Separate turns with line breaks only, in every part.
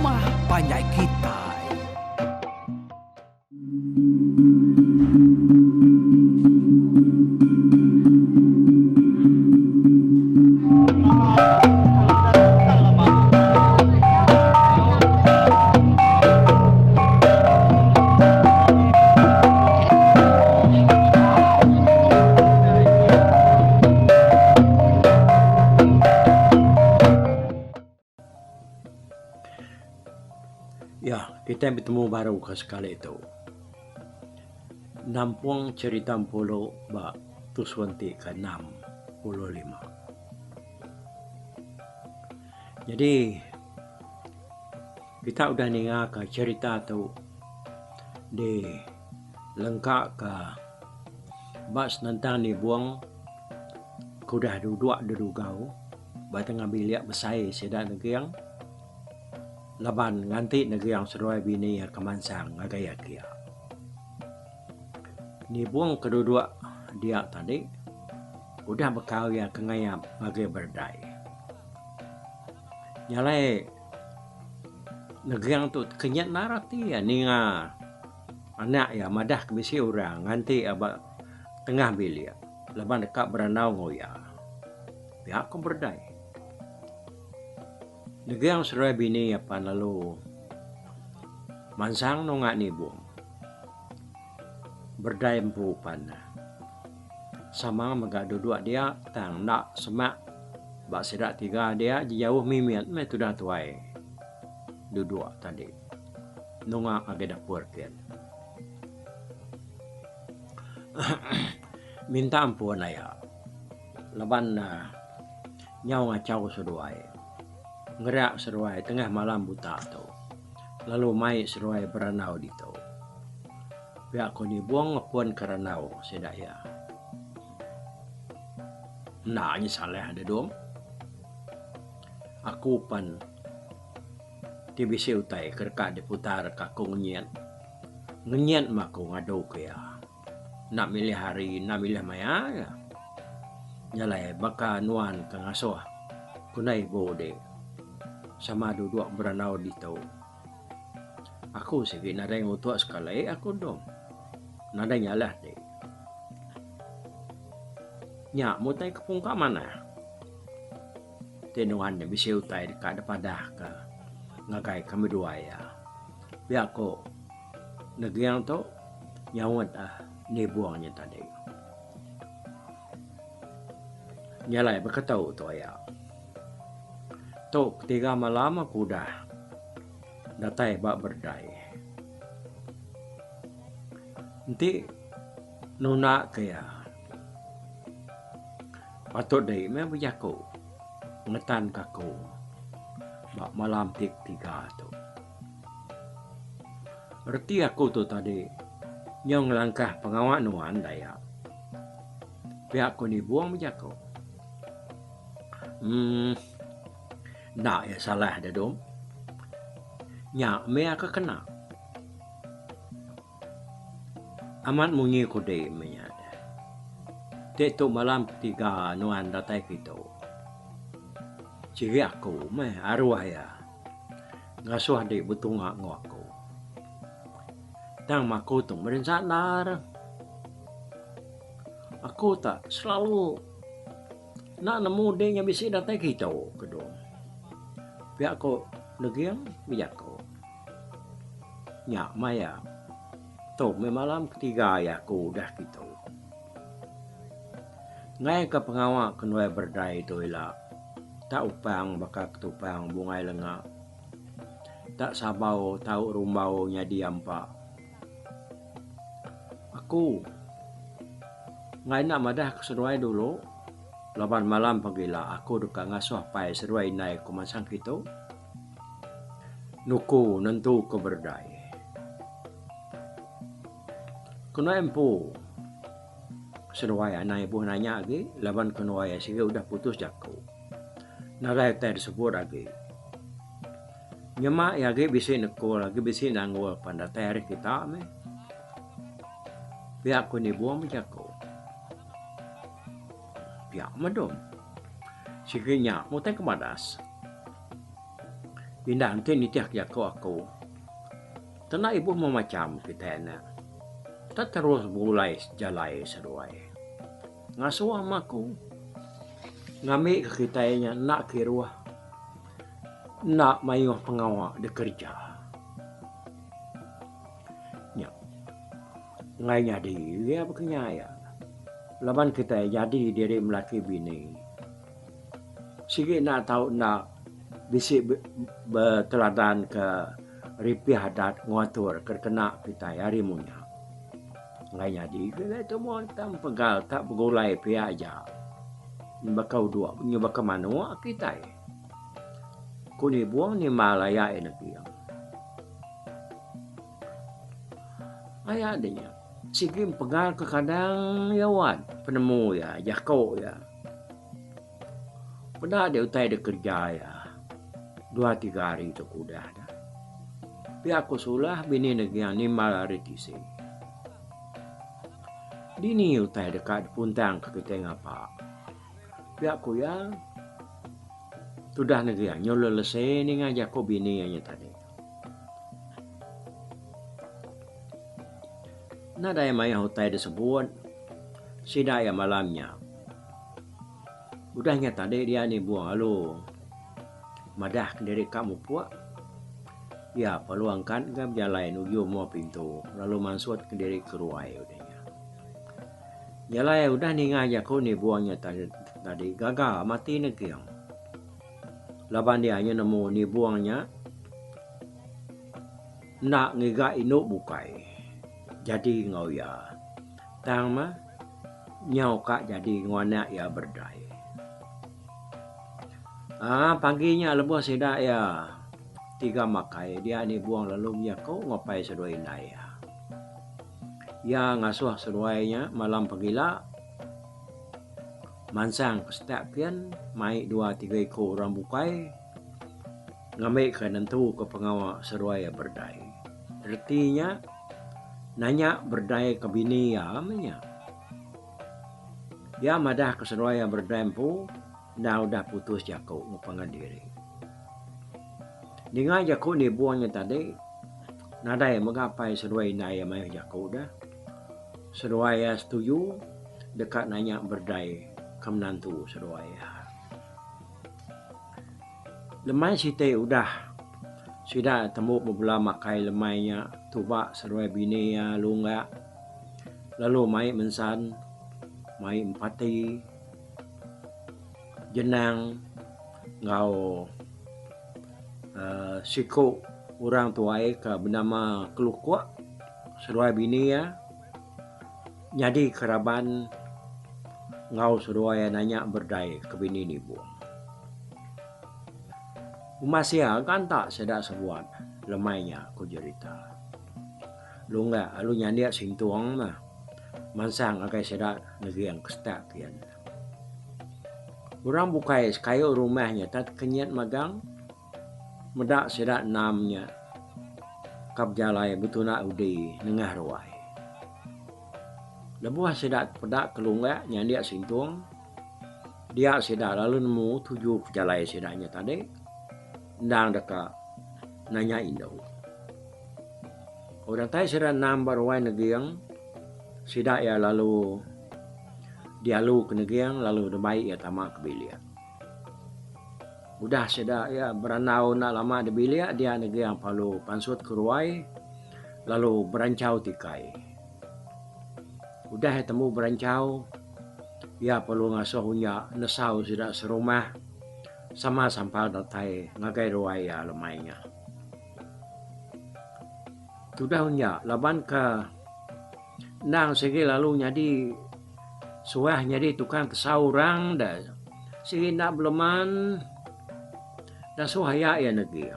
rumah panjai kitai.
Ya, kitai betemu baru ke sekali tu. Nampung cherita Empulu ba tusun ti ke 65. Nyadi kita udah ninga ka cherita tu di lengka ka ba senentang nibong ke udah duduk dedugau ba tengah bilik besai sida neging laban nganti neging seduai bini iya ke mansang ngagai iya kia. Nibong ke duduk dia tadi udah bekau iya ke ngayap ngagai berdai. Nya alai neging tu tekenyit endar ati iya ninga anak iya madah ke bisi orang nganti iya ba tengah bilik laban deka berandau enggau iya. Pia ku berdai. Neging seduai bini iya pan lalu mansang nunga nibung. Berdai empu pan sama mega duduk dia tang enda semak ba sida tiga dia jejauh mimit meh tudah tuai duduk tadi nunga ngagai dapur kin. Minta ampun aya laban ne nyau ngachau seduai ngerak seduai tengah malam buta tu. Lalu mai seduai berandau ditu. Pia ku Nibong ngepun ke randau sida iya. Enda nya salah dedung. Aku pan ti bisi utai ke deka diputar ka aku ngenyit. Ngenyit mah aku ngadu ke iya. Enda milih hari enda milih maya iya. Nya alai baka nuan ke ngasuh ku ndai ibu di. Sama duduk berandau ditu. Aku sigi nadai ngutuk sekali aku dong. Nadai nyalah ti. Nya meh utai ke pungka manah. Ti nuan nya bisi utai deka dipadah ka ngagai kami duai iya. Pia ko Neging tu nyaut uhh nibung nya tadi. Nya alai beketu tu aya. Tu ketiga malam aku udah datai ba berdai. Enti nunda ke iya patut dei meh bejaku ngetan ka aku ba malam ti ketiga tu. Reti aku tu tadi nyau ngelangkah pengawa nuan daya. Pia ku Nibong bejaku. Emm enda iya salah da dom. Nya meh aku kena. Amat munyi ku di meh nya. Ti tu malam ketiga nuan datai kitu. Sigi aku meh aruh iya ngasuh di betunga enggau aku. Tang aku tu merinsa endar. Aku tak selalu enda nemu deh nya bisi datai kitu ke dong. Pia ko Neging bejaku. Nya maya tu meh malam ketiga iya aku udah kitu. Enggai ka pengawa ke nuai berdai tu ila tak upang baka ketupang bungai lenga. Tak sabau tau rumbau nyadi ampa. Aku enggai enda madah ke seduai dulu laban malam pagila aku deka ngasuh apai seduai indai ku masang kitu nuku nentu ke berdai. Kenu empu seduai anang ibuh nanya agi laban kenu ai sigi udah putus jaku. Nadai utai disebut agi. Nyema iya agi bisi nekul agi bisi nanggul pan datai ari kita meh. Pia ku Nibong bejaku. Pia meh dom. Sigi nya meh utai ke badas. Indah enti nitih ke jaku aku. Tenda ibuh memacham kitai anak. Tak terus begulai sejalai seduai. Ngasuh meh aku. Ngambi ke kitai nya enda kiruh enda mayuh pengawa dikereja. Nya. Enggai nyadi iya baka nya iya. Laban kitai jadi diri melaki bini. Sigi enda tau enda bisi beteladan ke ripih adat enggau atur ke kena kitai ari munya. Enggai nyadi ke kitai tumu tang pegal tak begulai pia aja. Baka udok nyu baka manuk kitai. Ku nibung nimbal aya iya neking. Aya deh nya sigi pegal kekadang iya wan penemu iya jaku iya. Peda deh utai deh kerja iya dua tiga hari tu ke udah dah. Pia ku sulah bini ne gia nimbal ari tisi. Dini utai deka dipuntang ke kitai ngapa. Pia ku iya tudah ne gia nyulur lesi ninga jaku bini iya nya tadi. Nadai mayuh utai disebut sida iya malam nya. Udah nya tadi dia nibung lalu madah kediri ka mupuk. Iya perlu angkat ga bejalai nuju mua pintu lalu mansut kediri ke ruai udah nya. Jalai udah ninga jaku nibung nya tadi gaga mati neging. Laban iya nya nemu nibung nya enda ngiga indu bukai jadi enggau iya. Tang meh nyau ka jadi enggau anak iya berdai. Aaa pagi nya lebuh sida iya tiga makai dia nibung lalu bejaku enggau apai seduai indai iya. Iya ngasuh seduai nya malam pegila. Mansang ke setak kin mai dua tiga iku orang bukai ngambika nentuka pengawa seduai iya berdai. Reti nya nanya berdai ke bini iya meh nya. Iya madahka seduai iya berdai empu enda udah putus jaku enggau pangan diri. Ninga jaku nibung nya tadi nadai mega apai seduai indai iya mayuh jaku deh. Seduai iya setuju deka nanya berdai ke menantu seduai iya. Lemai siti udah sida tembu bebela makai lemai nya tuba seduai bini iya lunggak lalu mai mensan mai empati jenang enggau uhh siku orang tuai ke benama Kelukuk. Seduai bini iya nyadi ke raban enggau seduai iya nanya berdai ke bini nibung. Umas iya ganta sida sebuat lemai nya ku jerita. Lunggak lalu nyandik sintung meh mansang ngagai sida neging ke setak kian. Orang bukai sekayu rumah nya tekenyit magang. Meda sida enam nya ka bejalai betuna udi nengah ruai. Lebuh sida peda kelunggak nyandik sintung, dia sida lalu nemu tuju pejalai sida nya tadi endang deka nanya indu. Udah tai sida enam ba ruai neging, sida iya lalu dialu ke neging lalu dibai iya tama ke bilik. Udah sida iya berandau enda lama di bilik dia neging Palu pansut ke ruai lalu beranchau tikai. Udah iya tembu beranchau iya perlu ngasuh unya nesau sida serumah sama sampal datai ngagai ruai iya lemai nya. Tudah unya laban ke endang sigi lalu nyadi suah nyadi tukang tesau orang da sigi enda beleman da suah iya iya negi.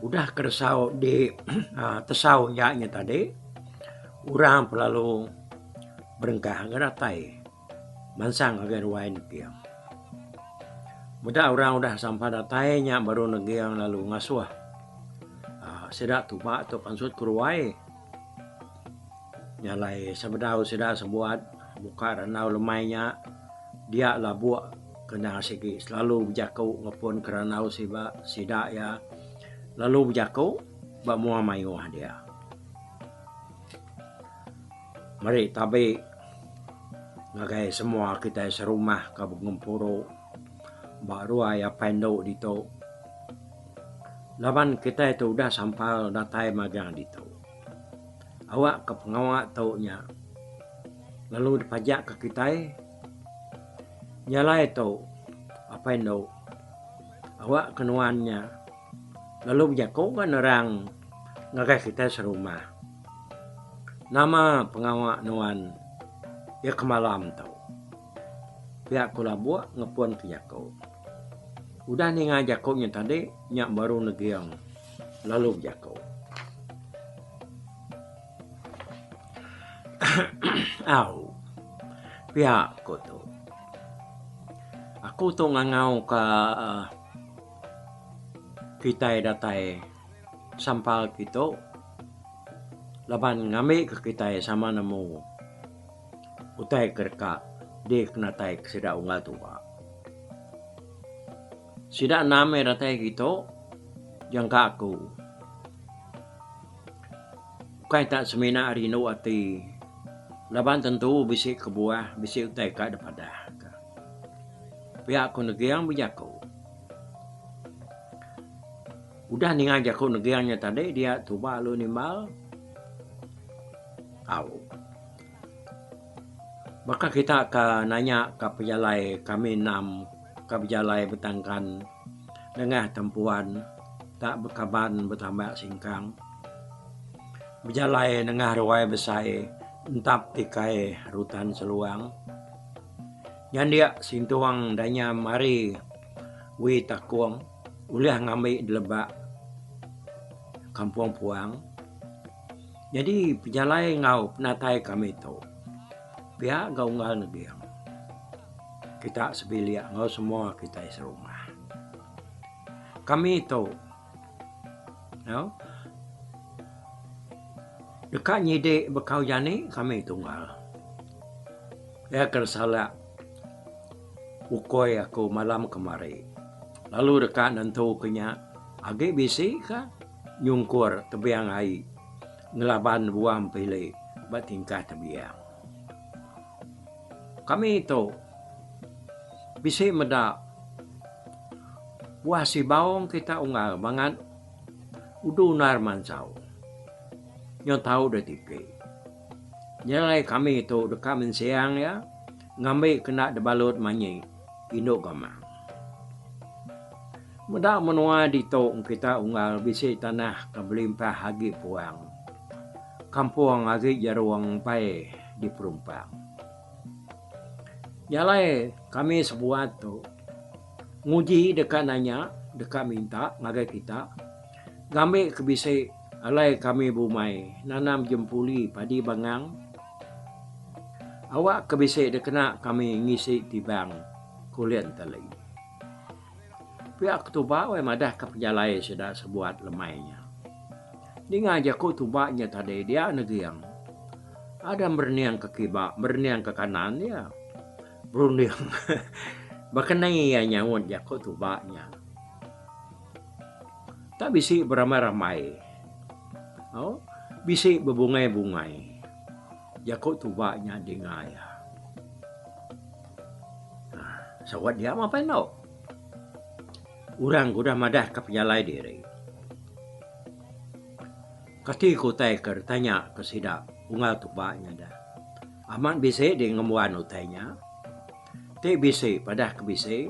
Udah ke desau di uhh tesau nya nya tadi orang pelalu berengkah ga datai. Mansang ngagai ruai neging. Meda orang udah sampa datai nya baru neging lalu ngasuh uhh sida tuba tu pansut ke ruai. Nya alai sebedau sida sebuat muka randau lemai nya dia labuk. Kena sigi selalu bejaku ngepun kerandau siba sida iya lalu bejaku ba mua mayuh dia. Meri tabi ngagai semua kitai serumah ke begempuru ba ruai apai endu ditu laban kitai tu udah sampal datai magang ditu. Awak ke pengawa tu nya lalu dipajak ke kitai nya alai tu apai endu awak ke nuan nya lalu bejaku ga nerang ngagai kitai serumah nama pengawa nuan iya ke malam tu. Pia ku Labuk ngepun ke jaku. Udah ninga jaku nya tadi nya baru Neging lalu bejaku. Au. Pia ku tu. Aku tu ngangau ka kitai datai sampal kitu laban ngambi ka kitai sama nemu utai ke deka dikenatai ke sida unggal tuba. Sida enam meh datai kitu jangka aku. Ukai tak semina rindu ati laban tentu bisi kebuah bisi utai ka dipadah ka. Pia ku Neging bejaku. Udah ninga jaku Neging nya tadi dia tuba lalu nimbal au. Baka kita ka nanya ka pejalai kami enam ka bejalai betangkan nengah tempuan tak bekaban betambak singkang. Bejalai nengah ruai besai entap tikai rutan seluang. Nyandik sintung danyam ari wi takung ulih ngambi delebak kampung puang. Nyadi pejalai enggau penatai kami tu pia ga unggal neging kita sebilik enggau semua kitai serumah. Kami tu au deka nyidi bekau jani kami tunggal. Iya ke salak ukoi aku malam kemari lalu deka nentu ke nya agi bisi ka nyungkur tebing ai ngelaban buah empili ba tingkah tebiang. Kami tu bisi meda buah sibau kita unggal bangat udu endar mansau nyau tau deh tiki. Nya alai kami tu deka mensiang iya ngambi kena dibalut manyi indu gamang. Meda menua ditu kita unggal bisi tanah ke belimpah agi puang, kampung agi jerung empai diperumpang. Nya alai kami sebuat tu nguji deka nanya deka minta ngagai kita ngambi ke bisi Alai kami bumai nanam jempuli padi bangang. Awak ke bisi dikena kami ngisi tibang kulit enteli. Pia ke tuba weh madah ke pejalai sida sebuat lemai nya. Ninga jaku tuba nya tadi dia neging. Ada merening ke kiba merening ke kanan iya. Berunding baka ni iya nyaut jaku tuba nya. Tak bisi beramai-ramai. Au bisi bebungai-bungai. Jaku tuba nya dinga iya. Aaa saut dia mah apai endo. Orang ke udah madahka pejalai diri. Kati ku utai ke ditanya ke sida unggal tuba nya dah. Amat bisi di ngembuan utai nya. Ti bisi padah ke bisi.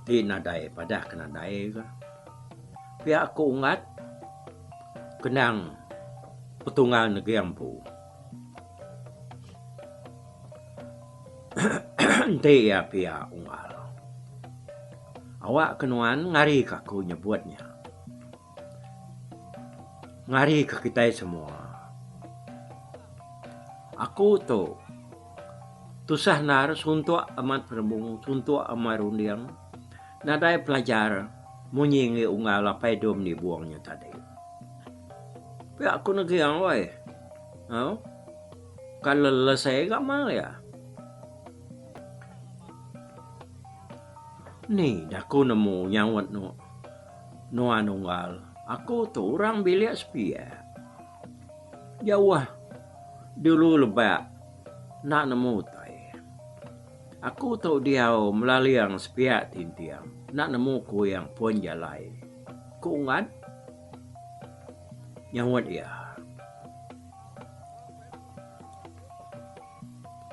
Ti nadai padah ke nadai ka. Pia ku unggat kenang petunggal neging empu. Enti iya pia unggal. Awak ke nuan ngari ka aku nyebut nya. Ngari ka kitai semua. Aku tu. Tusah endar suntuk amat penemu, suntuk amat runding. Nadai pelajar munyi enggi unggal apai dum nibung nya tadi. Pia ku neging weh. Au. Ka lelesai ga mal iya. Ni dah aku nemu nyaut nuan unggal, aku tu orang bilik sepiak. Jauh dulu lebak enda nemu utai. Aku tu diau melaling sepiak tinting enda nemu kuing pun jalai, ku Unggat nyaut iya.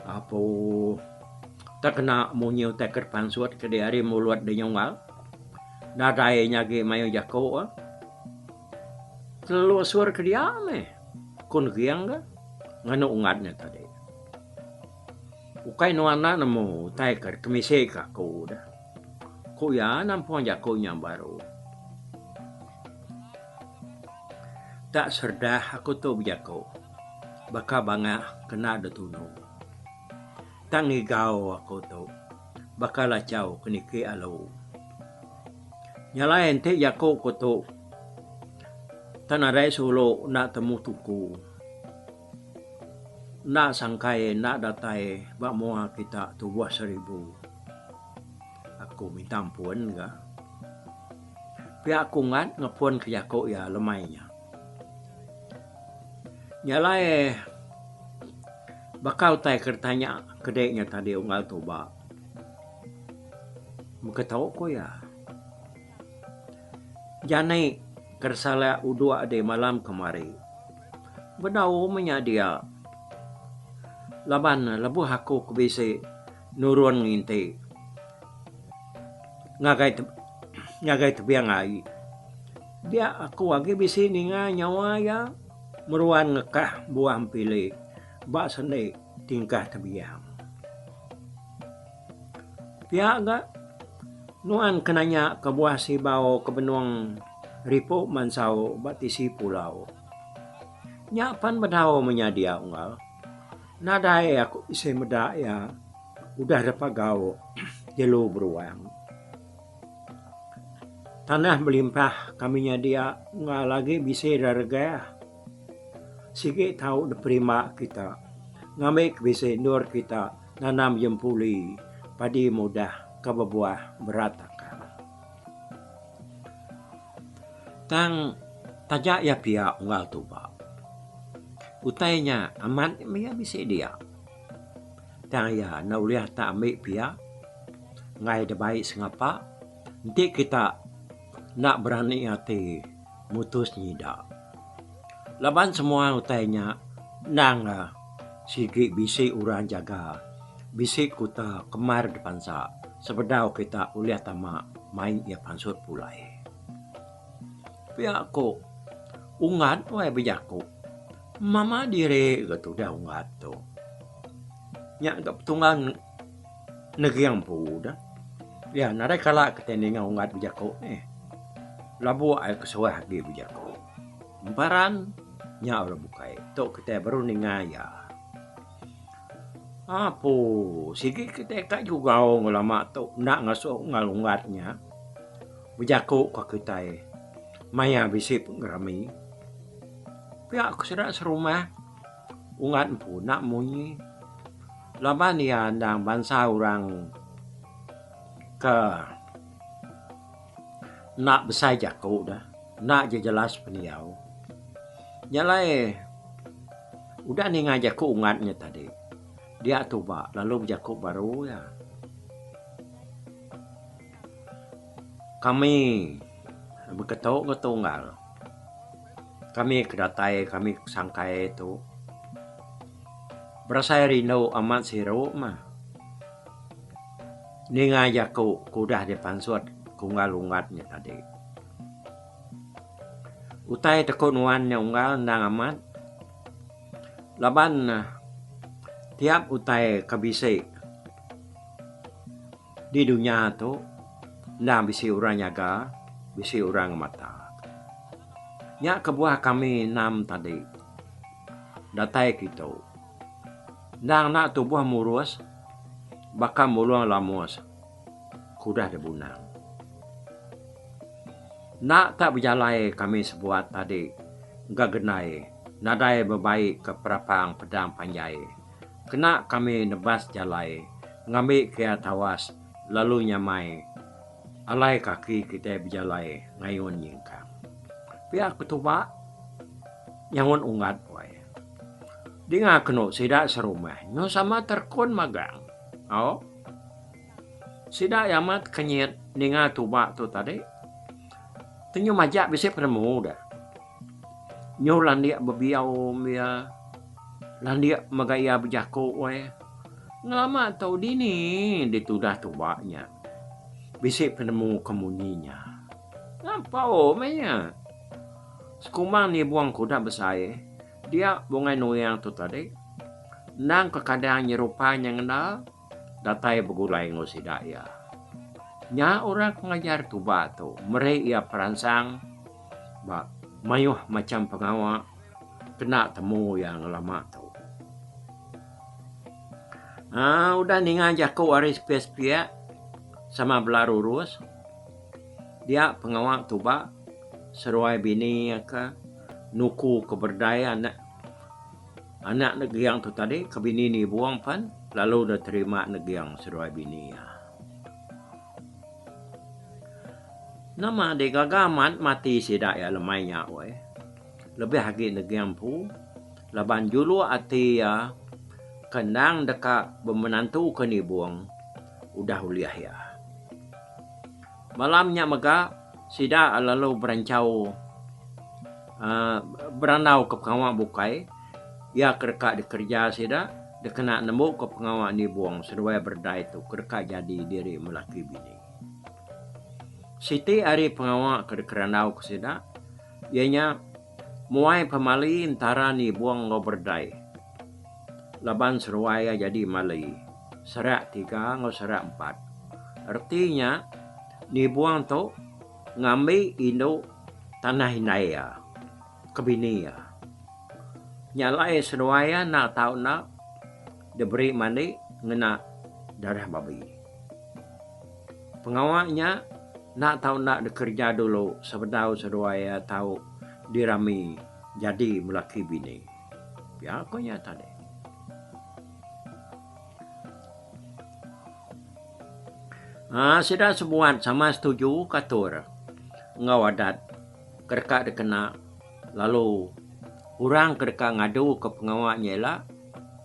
Apu tak kena munyi utai ke pansut ke di ari mulut di nyunggal. Nadai nya agi mayuh jaku. Kelalu asur ke dia meh. Ku Neging ke nganu ungat nya tadi. Ukai nuan enda nemu utai ke kemisi ke aku deh. Ku iya nampung jaku nya baru. Tak serdah aku tu bejaku baka bangah kena deh tunu. Tak ngigau aku tu baka lachau ke niki alu. Nya alai enti jaku ku tu tak nadai sulu enda temu tuku. Enda sangkai enda datai ba mua kita tubuh seribu. Aku minta ampun ga. Pia aku ngat ngepun ke jaku iya lemai nya. Nya alai baka utai ke ditanya ke dek nya tadi unggal tuba. Meka tau ku iya. Jani ke disalak udok di malam kemari. Bedau meh nya dia. Laban lebuh aku ke bisi nurun nginti ngagai ngagai tebing ai. Dia aku agi bisi ninga nyawa iya meruan ngekah buah empili ba sendi tingkah tebiang. Pia ga nuan ke nanya ke buah sibau ke benung ripu mansau ba tisi pulau. Nya pan bedau menya dia unggal. Nadai aku bisi meda iya udah da pagau jelu beruang. Tanah belimpah kami nya dia enggau agi bisi da regah. Sigi tau diperima kita ngambi ke bisi endur kita nanam jempuli padi mudah ke bebuah berat akang. Tang taja iya pia unggal tuba. Utai nya amat mih iya bisi dia. Tang iya enda ulih tak ambi pia enggai da bai sengapa enti kita enda berani ati mutus nyida. Laban semua utai nya endang sigi bisi orang jaga bisi kuta kemar dipansa sebedau kita ulih tama mai iya pansut pulai. Pia ku Unggat wai bejaku mama diri ga tudah Unggat tu. Nya ga petunggal neging empu dah. Iya nadai kala kitai ninga Unggat bejaku nih. Labuk ai ke suah agi bejaku. Emparan nya orang bukai tu kitai baru ninga iya. Apu sigi kitai ka jugau ngelama tu enda ngasuh unggal unggat nya bejaku ka kitai maya bisi pengerami. Pia ku sida serumah unggat empu enda munyi laban iya endang bansa orang ke enda besai jaku deh enda jejelas pendiau. Nya alai udah ninga jaku ungat nya tadi dia tuba lalu bejaku baru iya. Kami beketu enggau tunggal kami ke datai kami ke sangkai tu berasai rindu amat siru mah ninga jaku ke udah dipansut ke unggal unggat nya tadi. Utai teku nuan nya unggal endang amat laban tiap utai ke bisi di dunya tu endang bisi orang nyaga bisi orang ngemata. Nya kebuah kami enam tadi datai kitu endang enda tubuh murus baka mulung lamus. Ke udah dibunang. Enda tak bejalai kami sebuat tadi ga genai nadai bebai ke perapang pedang panjai. Kena kami nebas jalai ngambi ke iya tawas lalu nyamai. Alai kaki kitai bejalai ngayun nyingkang. Pia ke tuba nyaut unggat wai. Dinga kenu sida serumah nyau sama terekun magang. Au. Sida iya amat kenyit ninga tuba tu tadi. Tenyu majak bisi penemu deh. Nyu landik bebiau iya, landik mega iya bejaku weh. Ngelama tu dini ditudah tuba nya. Bisi penemu ke munyi nya. Ngampau meh nya. Sekumbang nibung ke udah besai, dia Bungai Nuing tu tadi endang kekadang nyerupai nya ngenda datai begulai enggau sida iya. Nya orang ke ngajar tuba tu meri iya peransang ba mayuh macham pengawa kena temu iya ngelama tu. Aaa udah ninga jaku ari sepiak-sepiak sama bela rurus dia pengawa tuba seruai bini iya ke nuku ke berdai anak anak neging tu tadi ke bini nibung pen lalu deh terima neging seduai bini iya. Nama deh gaga amat mati sida iya lemai nya weh lebih agi neging empu. Laban juluk ati iya ke endang deka bemenantuka nibung udah ulih iya. Malam nya mega sida lalu beranchau uhh berandauka pengawa bukai iya ke deka dikereja sida dikena nembuka pengawa nibung seduai berdai tu ke deka jadi diri melaki bini. Siti ari pengawa ke dikerandauka sida iya nya Muai pemali entara nibung enggau berdai laban seruai iya jadi mali serak tiga enggau serak empat. Reti nya nibung tu ngambi indu tanah indai iya ke bini iya. Nya alai seduai iya enda tau enda diberi mandi ngena darah babi. Pengawa nya enda tau enda dikereja dulu sebedau seduai iya tau dirami jadi melaki bini. Pia ku iya tadi. Aaa sida sebuat sama setuju ke atur enggau adat ke deka dikena lalu orang ke deka ngadu ke pengawa nya ila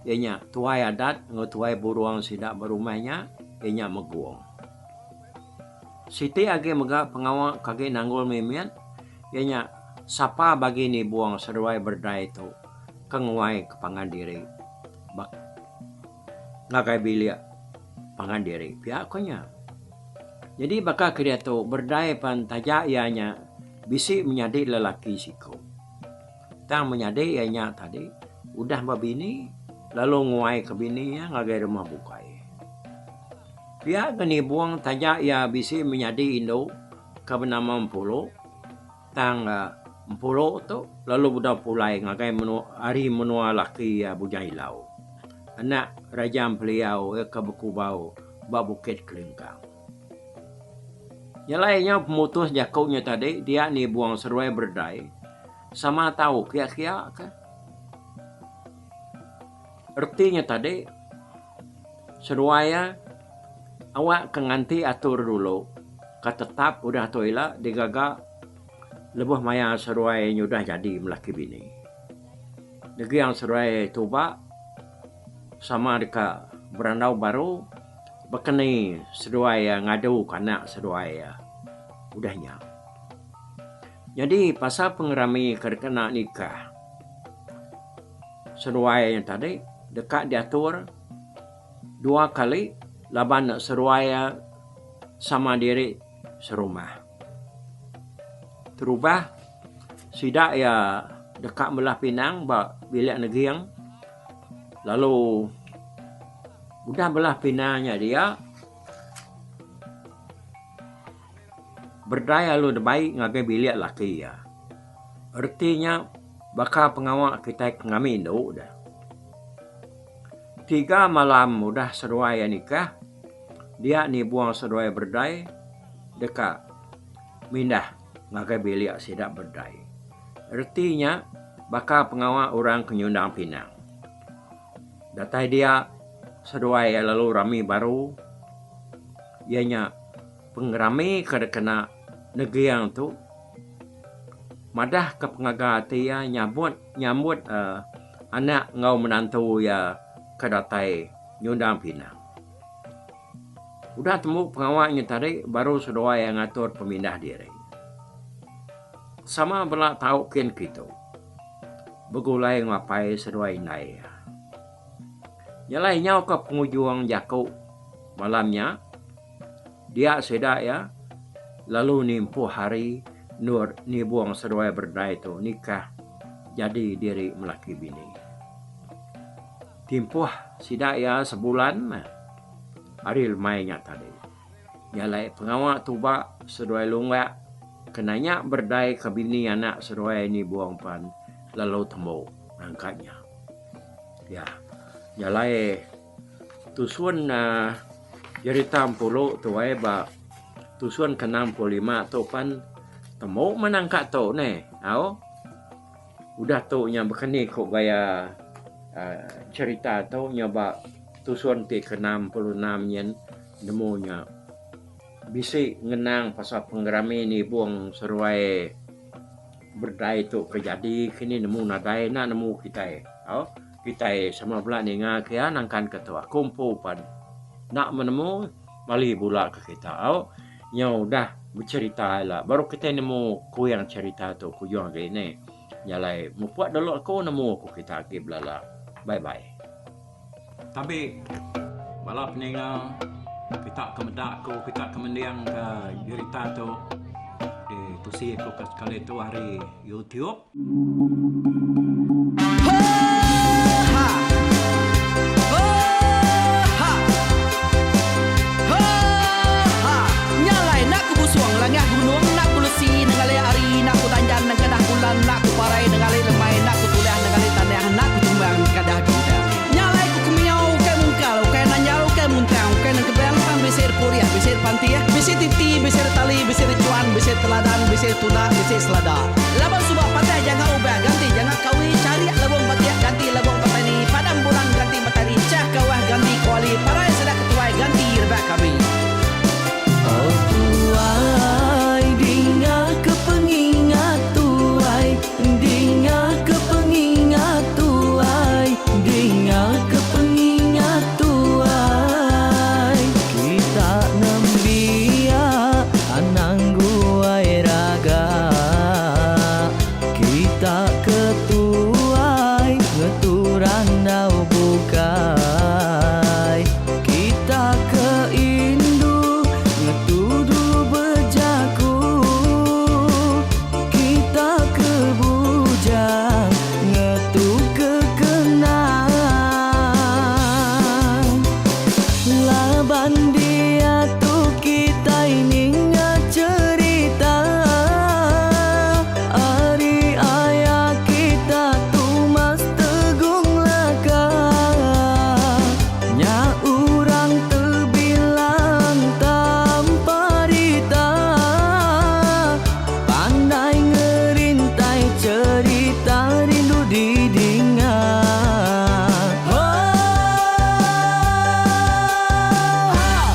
iya nya tuai adat enggau tuai burung sida ba rumah nya iya nya Megung. Siti agi mega pengawa ke agi nanggul mimit iya nya sapa bagi nibung seduai berdai tu ke nguai ke pangan diri ba ngagai bilik pangan diri pia ku nya. Nyadi baka ke diatu berdai pan taja iya nya bisi menyadi lelaki siku. Tang menyadi iya nya tadi udah bebini lalu nguai ke bini iya ngagai rumah bukai. Pia ke nibung taja iya bisi menyadi indu ke benama Empulu tang Empulu tu lalu bedau pulai ngagai menua ari menua laki iya Bujang Ilau anak Raja Empeliau iya ke bekubau ba Bukit Kelingkang. Nya alai nyau pemutus jaku nya tadi dia nibung seruai berdai sama tau kia-kia ke. Reti nya tadi Seduai iya awak ke nganti atur dulu ke tetap udah tu ila digaga lebuh maya seduai nyudah jadi melaki bini. Deging seduai tuba sama deka berandau baru bekeni seduai iya ngadu ke anak seduai iya udah nya. Nyadi pasal pengerami ke dikena nikah. Seduai nya tadi deka diatur dua kali laban seduai iya sama diri serumah. Terubah sida iya deka melah pinang ba bilik neging lalu udah belah pinang nya dia berdai lalu dibai ngagai bilik laki iya. Reti nya baka pengawa kitai ke ngambi indu deh. Tiga malam udah seduai iya nikah, dia nibung seduai berdai deka mindah ngagai bilik sida berdai. Reti nya baka pengawa orang ke nyundang pinang. Datai dia seduai iya lalu rami baru iya nya. Pengerami ke dikena Negiang tu madah ke pengaga ati iya nyabut nyambut uhh anak enggau menantu iya ke datai nyundang pinang. Udah tembu pengawa nya tadi baru seduai iya ngatur pemindah diri. Sama bela tau kin kitu begulai enggau apai seduai indai iya. Nya alai nyau ke pengujung jaku malam nya. Dia sida iya lalu nimpuh hari endur nibung seduai berdai tu nikah jadi diri melaki bini. Timpuh sida iya sebulan meh hari lemai nya tadi. Nya alai pengawa tuba seduai lunggak ke nanya berdai ke bini anak seduai nibung pan lalu tembu nangka nya. Iya nya alai. Tusun jerita empulu tu ai ba tusun ke 65 tu pan temu meh nangka tu neh au. Udah tu nya baka ni ku gaya uhh cherita tu nya ba tusun ti ke 66 nyin nemu nya bisi ngenang pasal pengerami nibung seruai berdai tu ke jadi kini nemu nadai enda nemu kitai au. Kitai sama bela ninga ke iya nangkan ke tu. Aku empu pan enda menemu mali bula ke kita au. Nyau udah becherita ila baru kitai nemu kuing cherita tu kujung agi ne. Nya alai mupuk dulu aku nemu ku kita agi belala. Bye bye. Tabi bala peninga kita ke meda aku kita ke mending ke jerita tu ditusi aku ke sekali tu ari YouTube.
Laban suba patah janga ubah ganti janga kawi charik lebong batik ganti lebong petani padam bulan ganti matari chah kawah ganti kuali parai sida ketuai ganti rebak kami.
Oh tuai dinga ke pengingat tuai dinga ke pengingat tuai dinga ke pengingat tuai kita nembiak anang guai raga kita ke tuai ngetu randau bukai kita ke indu ngetu dulu bejaku kita ke bujang ngetu ke kenang Laban diatu kitai ninga cherita ari aya kita Tumas Tegung Laka. Nya urang tebilang tanpa rita pandai ngerintai cherita rindu didinga. Oh, ha.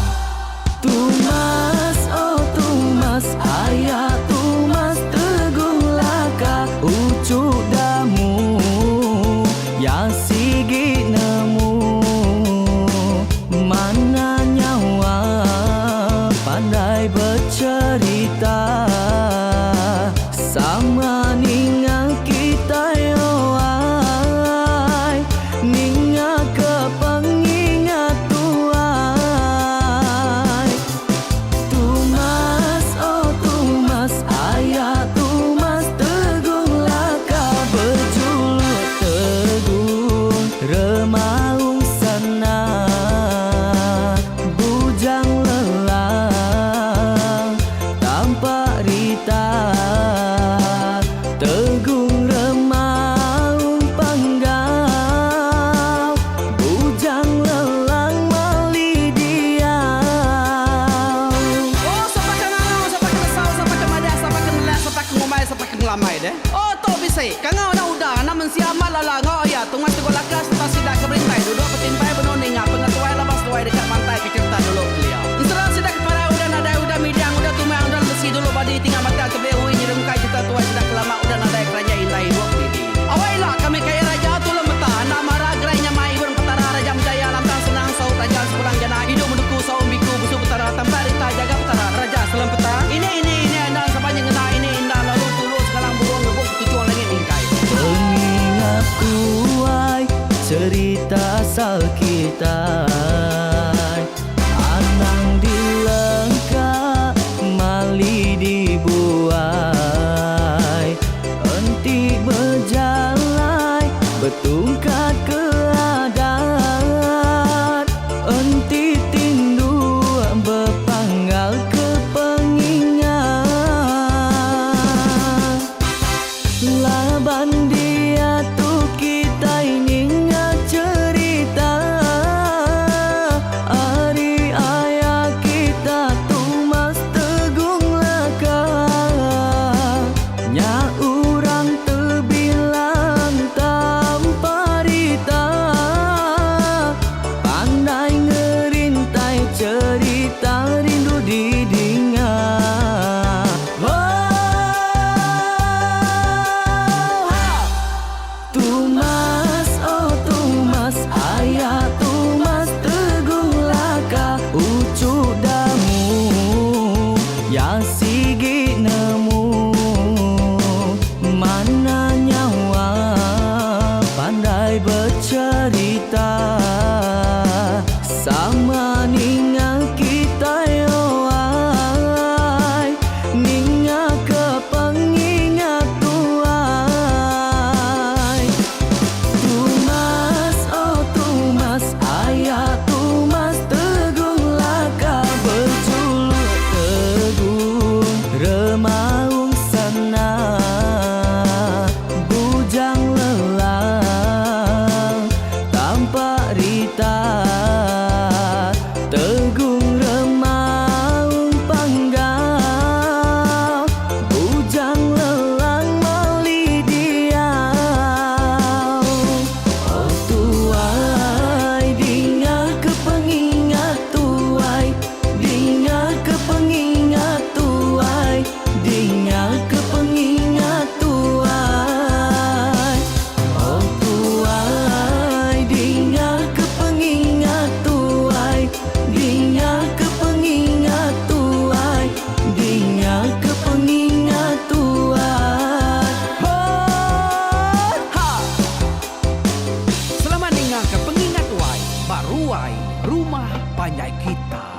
kitai. Anang dilengka mali dibuai. Enti bejalai betungkat ke adat. Enti tinduk bepanggal ke pengingat. Laban diatu kitai ninga cherita ari aya kita Tumas Tegung Laka. Nya urang tebilang tanpa rita. Pandai ngerintai cherita rindu didinga. Oh, Tumas, oh Tumas, aya Tumas Tegung Laka, uchu Damu, ya sigi nemu mana nyawa pandai becerita sama ninga kitai owai ninga ke pengingat tuai. Tumas, oh Tumas, aya Tumas Tegung Laka bejuluk Tegung Remaung Sana Bujang Lelang tanpa rita Tegung Remaung Panggau Bujang Lelang mali diau. Oh tuai dinga ke pengingat tuai dinga ke pengingat tuai dinga ke pengingat tuai. Oh tuai dinga ke pengingat tuai dinga ke pengingat tuai dinga ke pengingat tuai. Oh, ha!
Selamat ninga ke pengingat tuai ba ruai rumah panjai kita.